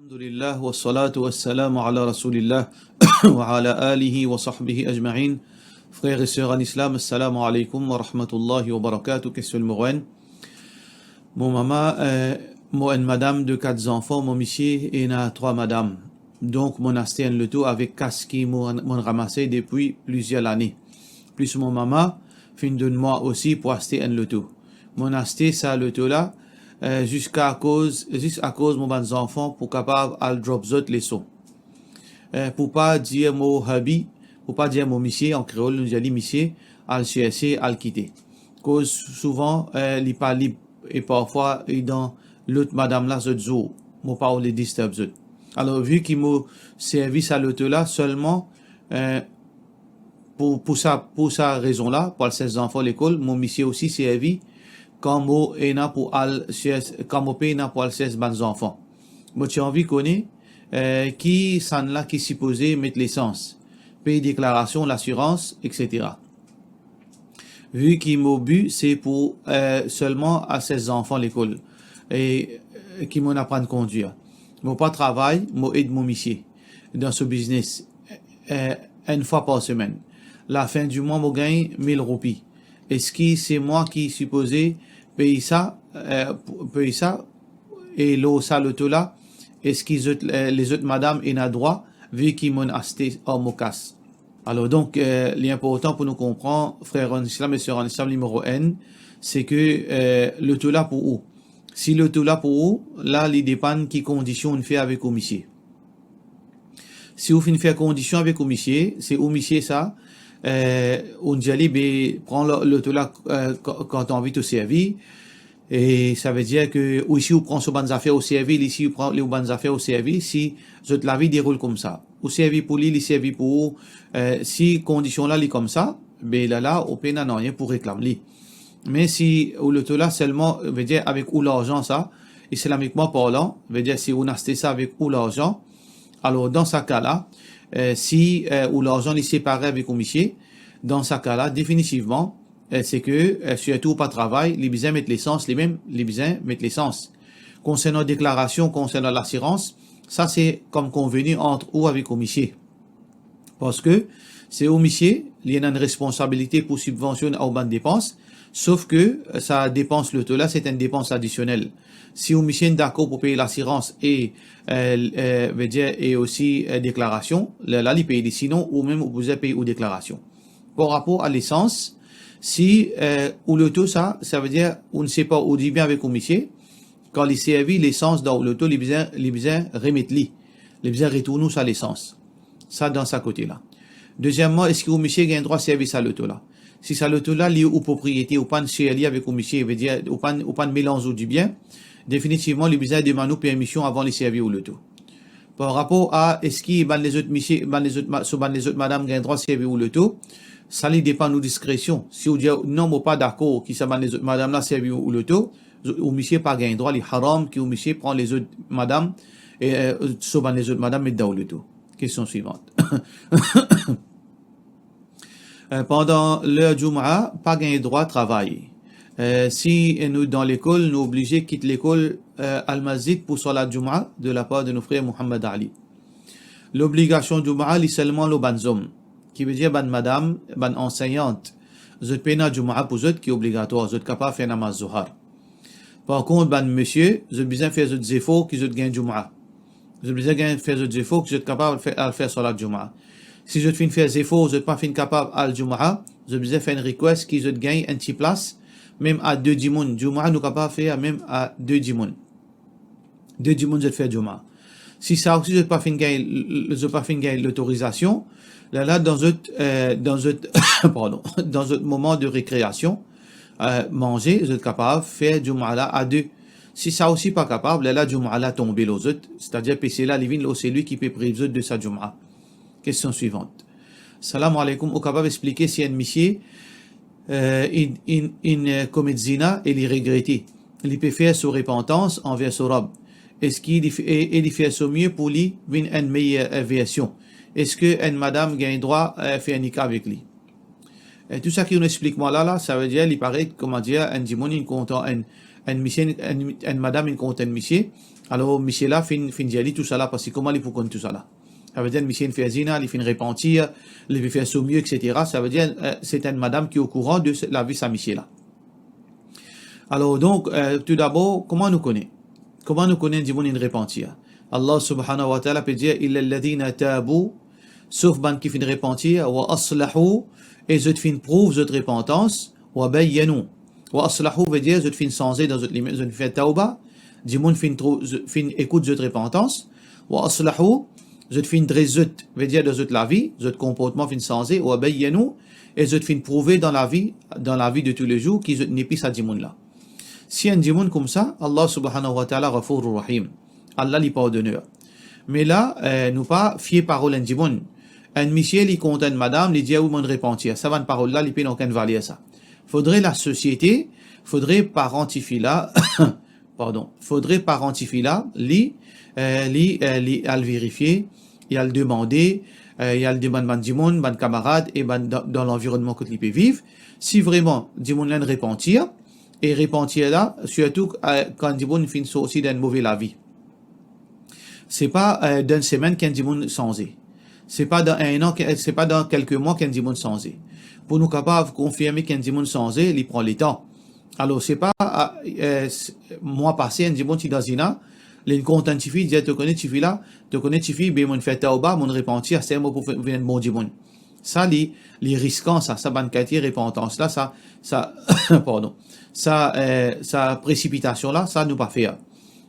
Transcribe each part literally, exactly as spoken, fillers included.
Alhamdulillah, wassalatu wassalamu ala Rasoulillah, wa ala alihi wa sahbihi ajmain. Frer e ser an Islam, assalamu alaikum wa rahmatullahi wa barakatuh. Kestion nimero enn. Mo mama, eh, mo enn madam de kat zanfan, mo misie ena trwa madam. Donk, mo'nn aste enn loto avek kas ki mo, mo'nn ramase depi plizier lane. Plis mo mama finn donn mwa osi pou aste enn loto. Mo'nn aste sa loto la, eh, ziska akoz, zis akoz mo bann zanfan pou kapav al drop zot leson. Eh, pou pa dir mo hubby, pou pa dir mo misie, an kreol nou dir li misie, al serse, al kite. Koz souvan, eh, li pa lib e parfwa li dan lot madam la zot zour. Mo pa oule disturb zot. Alor, vi ki mo servi sa loto la selman, eh, pou, pou sa, pou sa rezon la, pou al sers zanfan lekol, mo misie osi servi kan mo ena pou al sers, kan mo pena pou al sers bann zanfan. Mo ti anvi kone, eh, kisannla ki sipoze met lesans, pey deklarasion, lasirans, et cetera. Vi ki mo bi se pou, eh, selman al sers zanfan lekol e, eh, ki mo'nn aprann kondwir. Mo pa travay, mo ed mo misie dan so biznes, eh, enn fwa par semenn. Lafin di mwa mo gagn mil roupi. Eski se mwa ki sipoze pey sa, eh, pey sa? E lor sa loto la, eski zot, eh, lezot madam ena drwa, vi ki mo'nn aste ar mo kas? Alor donk, eh, li inportan pou nou konpran, frer an Islam e ser an Islam, nimero enn, se ke, eh, loto la pou ou. Si loto la pou ou, la li depann ki kondision ou'nn fer avek ou misie. Si ou finn fer kondision avek ou misie, se ou misie sa, eh, ou'nn dir li, be, pran lo-, loto la, eh, kan, kan to anvi to servi. E savedir ke ou isi ou pran so bann zafer ou servi, li isi ou pran li ou bann zafer ou servi, si zot lavi deroul koumsa. Ou servi pou li, li servi pou ou, eh, si kondision la li koumsa, be lala, ou pena nanye pou reklam li. Me si ou loto la selman, vedir avek ou larzan sa, islamikman parlan, vedir si ou'nn aste sa avek ou larzan, alor dan sa ka la, eh, si, eh, ou larzan li separe avek ou misie, dan sa ka la, definitivman, eh, se ke, eh, sirtou ou pa travay, li bizin met lesans, limem, li bizin met lesans. Konsernan deklarasion, konsernan lasirans, sa se kom konveni ant ou avek ou misie. Parski se ou misie, li ena enn responsabilite pou sibvansionn ar ou bann depans, sof ke, eh, sa depans loto la, se enn depans adisionel. Si ou misie inn dakor pou pey lasirans e, eh, eh, vedir, e osi, eh, deklarasion, lerla li pey li. Sinon, ou mem ou bizin pey ou deklarasion. Par rapor a lesans, si, eh, ou loto sa, savedir, ou'nn separ ou dibien avek ou misie, kan li servi lesans dan ou loto, li bizin, li bizin remet li. Li bizin retourn ou sa lesans. Sa dan sa kote la. Dezieman, eski ou misie gagn drwa servi sa loto la? Si sa loto la, li ou propriete, ou pa'nn share li avek ou misie, vedir, ou pa'nn, ou pa'nn melanz ou dibien, definitivman, li bizin demann ou permision avan li servi ou loto. Par rapor a eski bann lezot misie, bann lezot ma-, so bann lezot madam gagn drwa servi ou loto, sa li depann ou diskresion. Si ou dir, "Non, mo pa dakor ki sa bann lezot madam la servi ou loto," zo-, ou misie pa gagn drwa, li haram ki ou misie pran lezot madam, e, eh, so bann lezot madam met dan ou loto. Kestion swivant. Eh, pandan ler Jumaa, pa gagn drwa travay. Eh, si nou dan lekol, nou oblize kit lekol, eh, al masjid pou salat Jumaa de lapar de nou frer Mohammad Ali. Lobligasion Jumaa, li selman lor bann zom, ki vedir bann madam, bann ansegnant, zot pena Jumaa pou zot ki obligatwar, zot kapav fer namaz Zohar. Par kont, bann misie, zot bizin fer zot zefor ki zot gagn Jumaa. Zot bizin gagn fer zot zefor ki zot kapav fer, al fer salat Jumaa. Si zot finn fer zefor, zot pa finn kapav al Jumaa, zot bizin fer enn request ki zot gagn enn ti plas, mem a de dimoun. Jumaa nou kapav fer mem a de dimoun. De dimoun zot fer Jumaa. Si sa osi zot pa finn gagn, zot pa finn gagn lotorizasion, lerla dan zot, eh, dan zot, pardon, dan zot moman de rekreasion, eh, manze, zot kapav fer Jumaa la a de. Si sa osi pa kapav, lerla Jumaa la tonbe lor zot, setadir pese la li vinn lor selwi ki pe priv zot de sa Jumaa. Kestion swivant. Salam aleykoum, ou kapav explike si enn misie, eh, inn, inn, inn, eh, komet zina e li regrete. Li pe fer so repantans anver so Rab. Eski li f-, e, e li fer so mie pou li vinn enn meyer, eh, version? Eski enn madam gagn drwa, eh, fer nika avek li? E tou sa ki ou explik mwa la, la, savedir li paret, kouma dir, enn dimoun inn kontan enn, Enn misie, enn, enn madam inn kont enn misie, alor misie la finn, finn dir li tousala, parski kouma li pou konn tousala? Savedir enn misie inn fer zina, li finn repantir, li pe fer so mie, et cetera. Savedir, eh, se enn madam ki okouran de se, lavi sa misie la. Alor donk, eh, toudabor, kouma nou kone? Kouma nou kone enn dimoun inn repantir? Allah subhanahu wa ta'ala pe dir, "Illa alladhina tabu", sof bann ki finn repantir, "wa aslahu", e zot finn prouv zot repantans, "wa bayyanu". "Wa aslahu" vedir zot finn sanze dan zot lime-, zot finn fer tawba, dimoun finn trou-, zot finn ekout zot repantans. "Wa aslahu", zot finn dres zot, vedir dan zot lavi, zot konportman finn sanze, "wa bayyanu", e zot finn prouve dan lavi, dan lavi de toulezour ki zot nepli sa dimoun la. Si enn dimoun koumsa, Allah subhanahu wa ta'ala Ghafourur Rahim. Allah li pardoner. Me la, eh, nou pa fie parol enn dimoun. Enn misie, li kont enn madam, li dir, "Wi, mo'nn repantir." Sa bann parol la, li pena okenn valer sa. Fodre lasosiete, fodre paran tifi la, pardon, fodre paran tifi la, li, eh, li, eh, li al verifie, li al demande, eh, li al demann bann dimoun, bann kamarad e bann dan, dan lanvironnman kot li pe viv, si vreman dimoun la inn repantir, e repantir la, sirtou, eh, kan dimoun finn sorti dan enn move lavi. Se pa, eh, dan enn semenn ki enn dimoun sanze. Se pa dan enn an, ki, se pa dan kelke mwa ki enn dimoun sanze. Pou nou kapav konfirme ki enn dimoun sanze, li pran letan. Alor, se pa, eh, eh, s-, mwa pase, enn dimoun ti dan zina, linn kont enn tifi, dir, "To kone tifi la, to kone tifi, be mo'nn fer tawba, mo'nn repantir, aster mo pou fe-, vinn enn bon dimoun." Sa li, li riskan sa, sa bann kalite repantans la, sa, sa, pardon, sa, eh, sa presipitasion la, sa nou pa fer.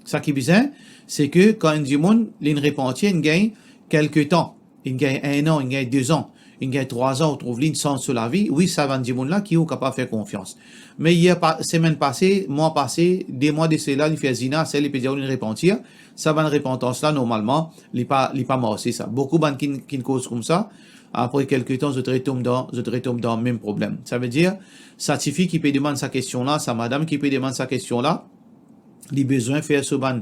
Sa ki bizin, se ke kan enn dimoun, linn repantir, inn gagn kelke tan, inn gagn enn an, inn gagn de zan, inn gagn trwa zan, ou trouv li inn sanz so lavi, wi, sa bann dimoun la ki ou kapav fer konfians. Me yer pa-, semenn pase, mwa pase, de mwa de sela, li fer zina, sa li pe dir ou linn repantir, sa bann repantans la, normalman, li pa, li pa marse sa. Boukou bann ki, ki'nn koz koumsa, apre kelke tan, zot retom dan, zot retom dan mem problem. Savedir, sa tifi ki pe demann sa kestion la, sa madam ki pe demann sa kestion la, li bizin fer so bann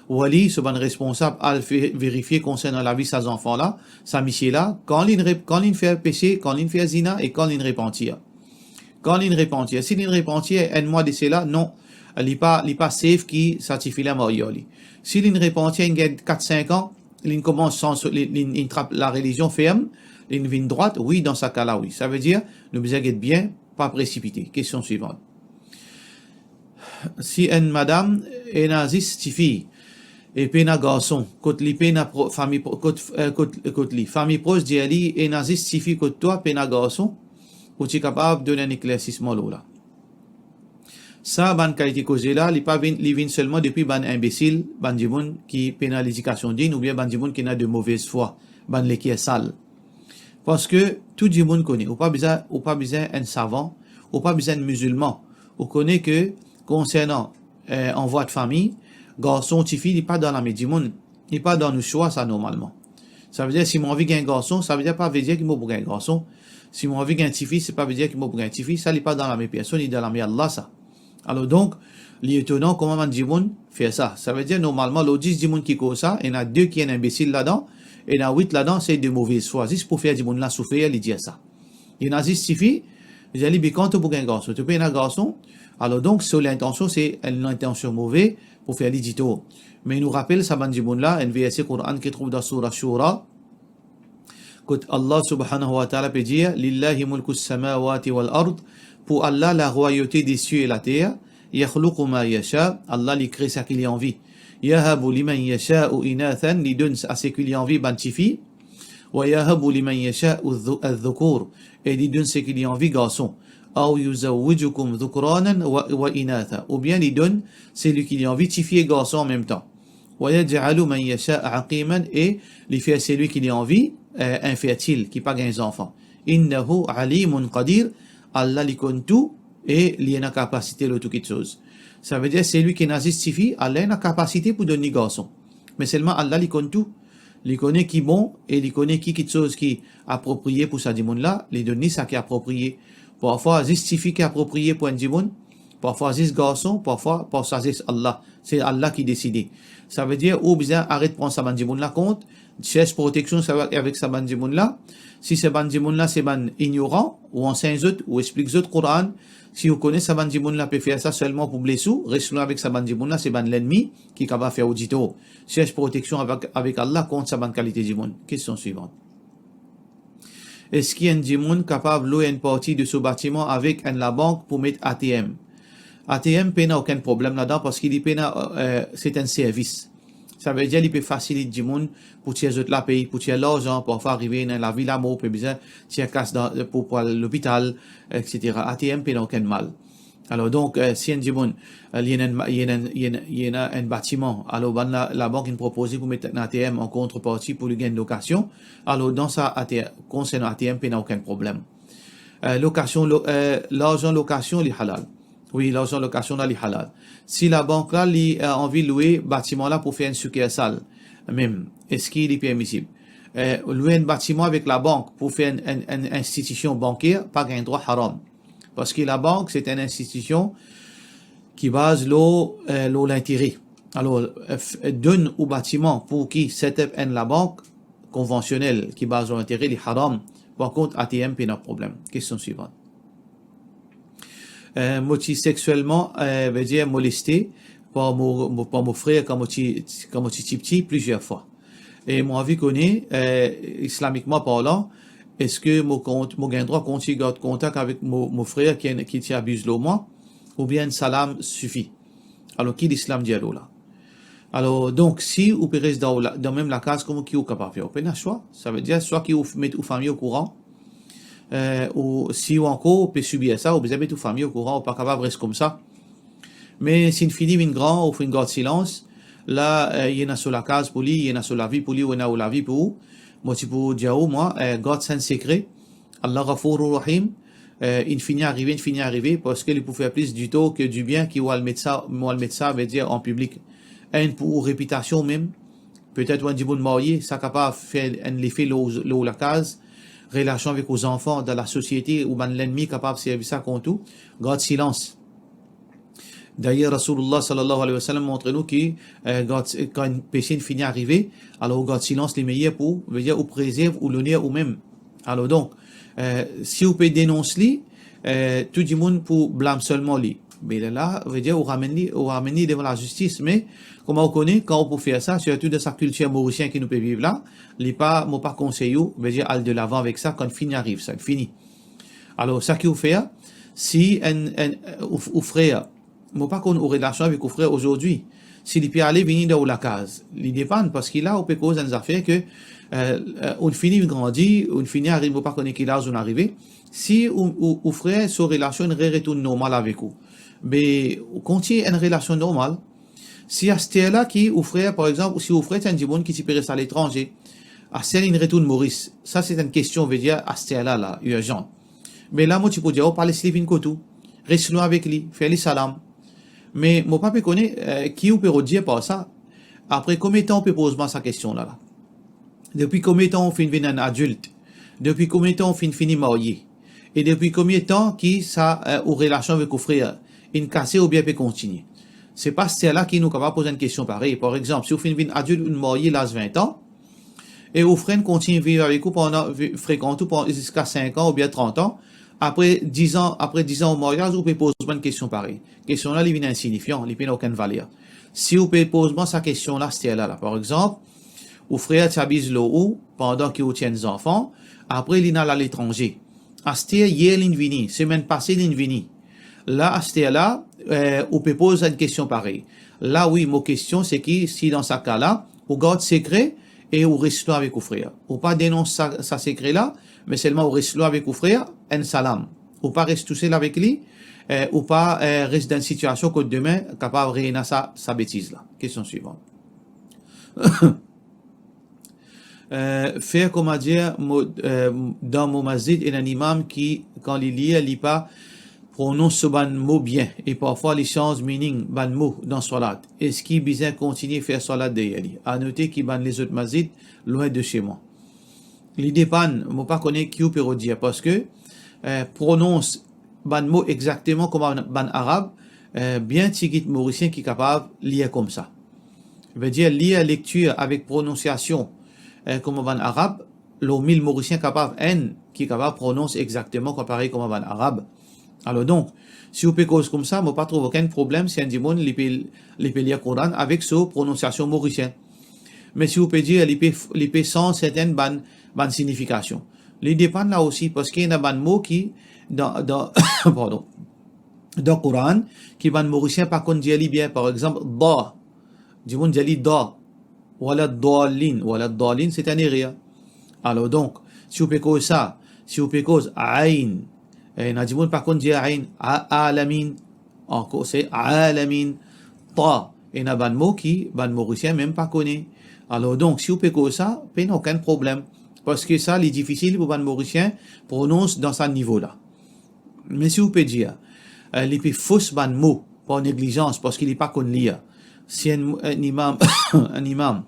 wali, so bann responsab, al fe-, verifie konsernan lavi sa zanfan la, sa misie la, kan linn re-, kan linn fer pese, kan linn fer zina e kan linn repantir. Kan linn repantir. Si linn repantir enn mwa de sela, non, li pa, li pa safe ki sa tifi la marye ar li. Si linn repantir, inn gagn kat sink an, linn koumans sanz, li, linn, linn trap larelizion ferm, linn vinn drwat, wi, dan sa ka la, wi. Savedir, nou bizin get bien, pa presipite. Kestion swivan. Si enn madam ena zis tifi e pena garson, kot li pena pro-, fami pro-, kot, eh, kot, kot li, fami pros dir li, "Ena zis tifi kot twa, pena garson," ou ti kapav donn enn eklersisman lor la? Sa bann kalite koze la, li pa vinn, li vinn selman depi bann inbesil, bann dimoun ki pena ledikasion dign, oubien bann dimoun ki ena de movez fwa, bann leker sal. Parski tou dimoun kone, ou pa bizin, ou pa bizin enn savan, ou pa bizin enn mizilman, ou kone ke konsernan, eh, anvwa de fami, garson, tifi, li pa dan lame dimoun, li pa dan nou swa sa normalman. Savedir, si mo anvi gagn garson, savedir pa vedir ki mo pou gagn garson. Si mo anvi gagn tifi, se pa vedir ki mo pou gagn tifi, sa li pa dan lame personn, li dan lame Allah sa. Alor donk, li etonan kouma bann dimoun fer sa. Savedir, normalman, lor dis dimoun ki koz sa, ena de ki enn inbesil ladan, ena wit ladan, se de movez fwa, zis pou fer dimoun la soufer, li dir sa. Ena zis tifi, li dir li, "Be kan to pou gagn garson, to pena garson." Alor donk, so lintansion, se enn lintansion move pou fer li ditor. Me nou rapel sa bann dimoun la, enn verse Koran ki trouv dan Soura Shura, kot Allah subhanahu wa ta'ala pe dir, "Lillahi mulkus samawati wal ard", pou Allah larwayote desi e later, "Yakhluqu ma yasha", Allah li kre seki li anvi. "Yahabu liman yasha'u inathan", li donn a seki li anvi bann tifi, "wa yahabu liman yasha'u dhu-, adh-dhukur", e li donn seki li anvi garson. "Aw yuzawwijukum dhukranan wa, wa inatha", oubien li donn seki li anvi tifi e garson anmemtan. "Wa yaj'alu man yasha'u aqiman", e li fer seki li anvi, eh, infertil, ki pa gagn zanfan. "Innahu alimun qadir", Allah li konn tou e li ena kapasite lor tou kiksoz. Savedir, seki ena zis tifi, Allah ena kapasite pou donn li garson. Me selman Allah li konn tou. Li kone ki bon e li kone ki kiksoz ki apropriye pou sa dimoun la, li donn li sa ki apropriye. Parfwa, zis tifi ki apropriye pou enn dimoun, Parfwa zis garson, parfwa par sazes Allah. Se Allah ki deside. Savedir ou bizin aret pran sa bann dimoun la kont, cherch proteksion sa, avek sa bann dimoun la. Si sa bann dimoun la se bann ignoran, ou ansegn zot, ou explik zot Koran, si ou kone sa bann dimoun la pe fer sa selman pou bles ou, res lwin avek sa bann dimoun la, se bann lennmi ki kapav fer ou ditor. Cherch proteksion avek, avek Allah kont sa bann kalite dimoun. Kestion swivan. Eski enn dimoun kapav lwe enn parti de so batiman avek enn labank pou met A T M? A T M pena okenn problem ladan, parski li pena, eh, se enn servis. Savedir li pe fasilit dimoun pou tir zot lapey, pou tir larzan, parfwa arive ena lavi lamor, pe bizin tir kas dan, pou, pou al lopital, et cetera. A T M pena okenn mal. Alor donk, eh, si enn dimoun, eh, li ena enn, li ena enn, li ena, li ena enn batiman, alor bann la, labank inn propoze pou met enn A T M an kontreparti pou li gagn lokasion, alor dan sa A T M, konsernan A T M pena okenn problem. Eh, lokasion, lo-, eh, larzan lokasion li halal. Wi, larzan lokasion la li halal. Si labank la li, eh, anvi lwe batiman la pou fer enn sukersal mem, eski li permisib? Eh, lwe enn batiman avek labank pou fer enn, enn, enn institision banker, pa gagn drwa, haram. Parski labank se enn institision ki baz lor, eh, lor lintere. Alor, eh, f-, donn ou batiman pou ki set up enn labank konvansionel ki baz lor lintere, li haram. Par kont, A T M pena problem. Kestion swivan. Eh, mo ti sekselman, eh, vedir moleste par mo, mo, par mo frer kan mo ti, kan mo ti tipti plizier fwa. E mo anvi kone, eh, islamikman parlan, eski mo kont-, mo gagn drwa kontign gard kontak avek mo, mo frer ki, ki ti abiz lor mwa, oubien enn salam sifi? Alor, ki Lislam dir lor la? Alor, donk, si ou pe res dan ou la, dan mem lakaz, kouma ki ou kapav fer? Ou pena swa. Savedir, swa ki ou f-, met ou fami okouran, eh, ou si ou ankor pe sibir sa, ou bizin met ou fami okouran, ou pa kapav res koumsa. Me si inn fini vinn gran, ou finn gard silans, la, eh, ena so lakaz pou li, ena so lavi pou li, ou ena ou lavi pou ou. Mo ti pou dir ou, mwa, eh, gard sa enn sekre. Allah Ghafour Rahim, eh, inn fini arive, inn fini arive, parski li pou fer plis ditor ki dibien ki ou al met sa, ou al met sa, vedir an piblik. Enn pou ou repitasion mem, petet ou enn dimoun marye, sa kapav fer enn lefe lor, lor lakaz, relasion avek ou zanfan, dan lasosiete, ou bann lennmi kapav servi sa kont ou. Gard silans. Dayer, Rasoulullah sallallahu alayhi wa sallam montre nou ki, eh, kan, kan enn pese inn fini arive, alor gard silans li meyer pou, vedir ou prezerv ou loner ou mem. Alor donk, eh, si ou pe denons li, eh, tou dimoun pou blam selman li. Me lerla, vedir ou ramenn li, ou ramenn li devan lazistis. Me, kouma ou kone, kan ou pou fer sa, sirtou dan sa kiltir morisien ki nou pe viv la, li pa, mo pa konsey ou, vedir al delavan avek sa, kan fini ariv sa, fini. Alor, sa ki ou fer, si enn, enn, ou, ou frer, mo pa konn ou relasion avek ou frer azordi, si li pe ale vini dan ou lakaz, li depann, parski la ou pe koz enn zafer ke, eh, eh, ou fini grandi, ou fini ariv, mo pa kone ki laz ou arive, si ou, ou, ou frer so relasion inn re-, retourn normal avek ou, be, ou kontign enn relasion normal. Si aster la ki ou frer, par exanp, si ou frer ti enn dimoun ki ti pe res aletranze, aster li inn retourn Moris, sa se enn kestion, vedir aster la, la, irzan. Me la, mo ti pou dir ou, pa les li vinn kot ou. Res lwin avek li, fer li salam. Me mo pa pe kone, eh, ki ou pe rod dir par sa. Apre komie tan ou pe poz mwa sa kestion la, la? Depi komie tan ou finn vinn enn adilt? Depi komie tan ou finn fini marye? E depi komie tan ki sa, eh, ou relasion avek ou frer inn kase oubien pe kontigne? Se pa aster la ki nou kapav poz enn kestion parey. Par exanp, si ou finn vinn adilt, ou marye laz vin an, e ou frer kontign viv avek ou pandan, vi-, frekant ou pandan ziska sink an oubien trant an, apre diz an, apre diz an ou maryaz, ou pe poz mwa enn kestion parey. Kestion la, li vinn insinifian, li pena okenn valer. Si ou pe poz mwa sa kestion la, aster la, la, par exanp, ou frer ti abiz lor ou pandan ki ou ti enn zanfan, apre linn al aletranze. Aster, yer linn vini, semenn pase linn vini. La, aster la, eh, ou pe poz enn kestion parey. La, wi, mo kestion se ki, si dan sa ka la, ou gard sekre e ou res lwin avek ou frer. Ou pa denons sa, sa sekre la, me selman ou res lwin avek ou frer, enn salam. Ou pa res tousel avek li, eh, ou pa, eh, res dan enn sitiasion kot demin kapav reena sa, sa betiz la. Kestion swivan. Eh, fer kouma dir, mo, eh, dan mo masjid, ena enn imam ki, kan li lir, li pa pronons so bann mo bien, e parfwa li sanz meaning bann mo dan swalat. Eski bizin kontigne fer swalat deryer li? Anote ki bann lezot masjid lwin de chez moi. Li depann, mo pa kone ki ou pe rod dir, parski, eh, pronons bann mo exakteman kouma bann Arab, Eh, bien tigit Morisien ki kapav lir koumsa. Vedir lir lektir avek prononsiasion, eh, kouma bann Arab, lor mil Morisien kapav enn ki kapav pronons exakteman parey kouma bann Arab. Alor donk, si ou pe koz koumsa, mo pa trouv okenn problem si enn dimoun li pe, li pe lir Koran avek so prononsiasion morisien. Me si ou pe dir li pe, li pe sanz sertin bann, bann signifikasion. Li depann la osi, parski ena bann mo ki dan, dan, pardon, dan Koran, ki bann Morisien pa konn dir li bien. Par exanp, da. Dimoun dir li da. Wala dalin. Wala dalin, se enn erer. Alor donk, si ou pe koz sa, si ou pe koz ayn, ena dimoun pa konn dir ayn, a-, alamin, ankor se alamin, ta, ena bann mo ki bann Morisien mem pa kone. Alor donk, si ou pe koz sa, pena okenn problem, parski sa, li difisil pou bann Morisien pronons dan sa nivo la. Me si ou pe dir, eh, li pe fos bann mo par neglizans, parski li pa konn lir. Si enn, enn imam, enn imam,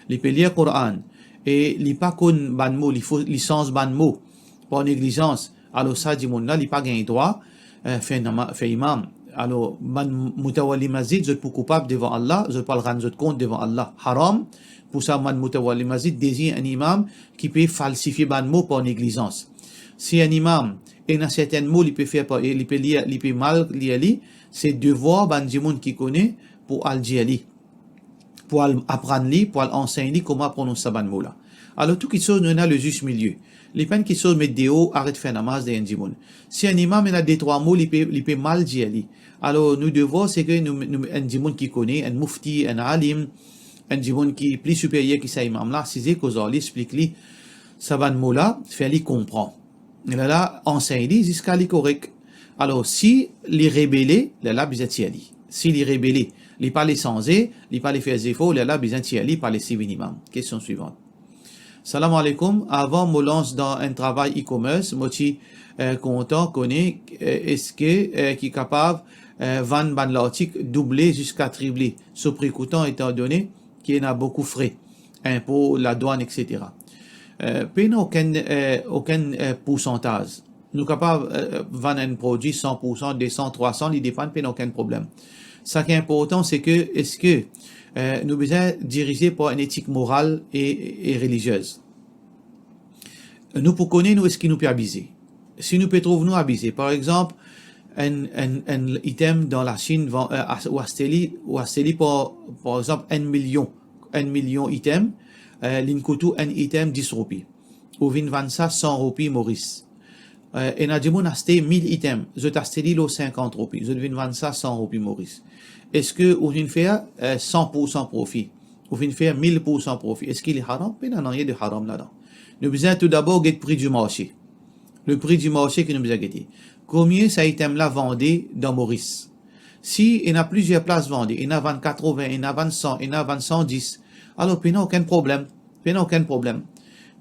li pe lir Koran, e li pa konn bann mo, li fo-, li sanz bann mo par neglizans, alor sa dimoun la, li pa gagn drwa, eh, fer nama-, fer imam. Alor, bann mutawalli masjid, zot pou koupab devan Allah, zot pou al rann zot kont devan Allah. Haram pou sa bann mutawalli masjid dezign enn imam ki pe falsifie bann mo par neglizans. Si enn imam ena sertin mo li pe fer par, li pe lir, li pe mal lir li, se devwar bann dimoun ki kone pou al dir li, pou al aprann li, pou al ansegn li kouma pronons sa bann mo la. Alor, tou kiksoz, nou ena le zis milie. Li pa enn kiksoz met deor, aret fer namaz deryer enn dimoun. Si enn imam ena de trwa mo li pe, li pe mal dir li, alor nou devwar se ke nou, nou, enn dimoun ki kone, enn mufti, enn alim, enn dimoun ki pli siperyer ki sa imam la, asize koz ar li, explik li sa bann mo la, fer li konpran. Lerla ansegn li ziska li korek. Alor, si li rebele, lerla bizin tir li. Si li rebele, li pa le sanze, li pa le fer zefor, lerla bizin tir li, pa les li vinn imam. Kestion swivan. Salam aleykoum. Avan mo lans dan enn travay e-commerce, mo ti, eh, kontan kone, eh, eski, eh, ki kapav, eh, vann bann lartik double ziska triple so pri koutan, etandone ki ena boukou fre, inpo, ladwann, et cetera. Eh, pena okenn, eh, okenn, eh, poursantaz. Nou kapav, eh, vann enn prodwi san pou san, de san, trwa san, li depann, pena okenn problem. Sa ki inportan, se ke, eski, eh, nou bizin dirize par enn etik moral e, e reliziez. Nou pou kone nou eski nou pe abize. Si nou pe trouv nou abize, par exanp, enn, enn, enn item dan Lasinn, van-, eh, as-, ou aste li, ou aste li par, par exanp, enn milion, enn milion item, eh, linn kout ou enn item dis roupi. Ou vinn vann sa san roupi Moris. Eh, ena dimoun aste mil item, zot aste li lor sinkant roupi, zot vinn vann sa san roupi Moris. Eski ou vinn fer, eh, san pou san profi? Ou vinn fer mil pou san profi? Eski li haram? Pena nanye de haram ladan. Nou bizin toudabor get pri di marse. Le pri di marse ki nou bizin gete. Komie sa item la vande dan Moris? Si ena plizier plas vande, ena vann katrovin, ena vann san, ena vann san dis, alor pena okenn problem. Pena okenn problem.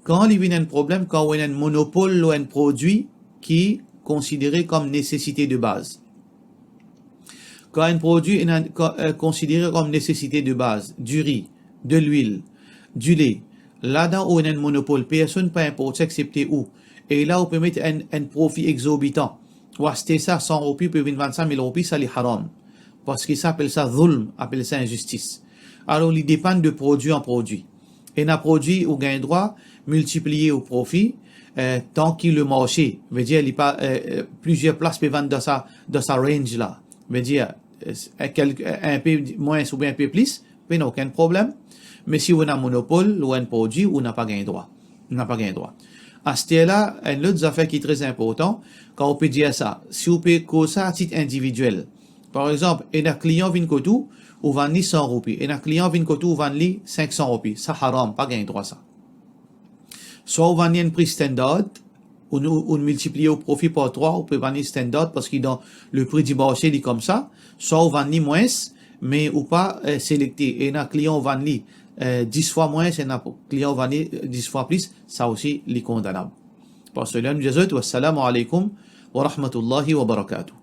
Kan li vinn enn problem, kan ou ena enn monopol lor enn prodwi ki konsidere kom nesesite de baz. Kan enn prodwi ena, kan, eh, konsidere kom nesesite de baz, diri, delwil, dile, ladan ou ena enn monopol, personn pa inporte exsepte ou, e la ou pe met enn, enn profi exorbitan. Ou aste sa san roupi, ou pe vinn vann sa mil roupi, sa li haram. Parski sa apel sa zulm, apel sa inzistis. Alor, li depann de prodwi an prodwi. Ena prodwi ou gagn drwa miltipliye ou profi, eh, tan ki le marse, vedir li pa, eh, eh, plizier plas pe vann dan sa, dan sa range la. Vedir, eh, kel-, eh, inpe mwins oubien inpe plis, pena okenn problem. Me si ou ena monopol lor enn prodwi, ou napa gagn drwa. Ou napa gagn drwa. Asterla, enn lot zafer ki tre inportan, kan ou pe dir sa, si ou pe koz sa a tit individiel, par exanp, ena klian vinn kot ou, ou vann li san roupi. Ena klian vinn kot ou, ou vann li sink san roupi. Sa haram, pa gagn drwa sa. Swa ou vann li enn pri standard, ou, ou, ou miltipliye ou profi par trwa, ou pe vann li standard, parski dan le pri di marse li koumsa, swa ou vann li mwins, me ou pa, eh, selekte. Ena klian ou vann li, eh, dis fwa mwins, ena klian ou vann li, eh, dis fwa plis, sa osi li kondanab. Par sela, nou dir zot, wassalamu alaikum wa rahmatullahi wa barakatuh.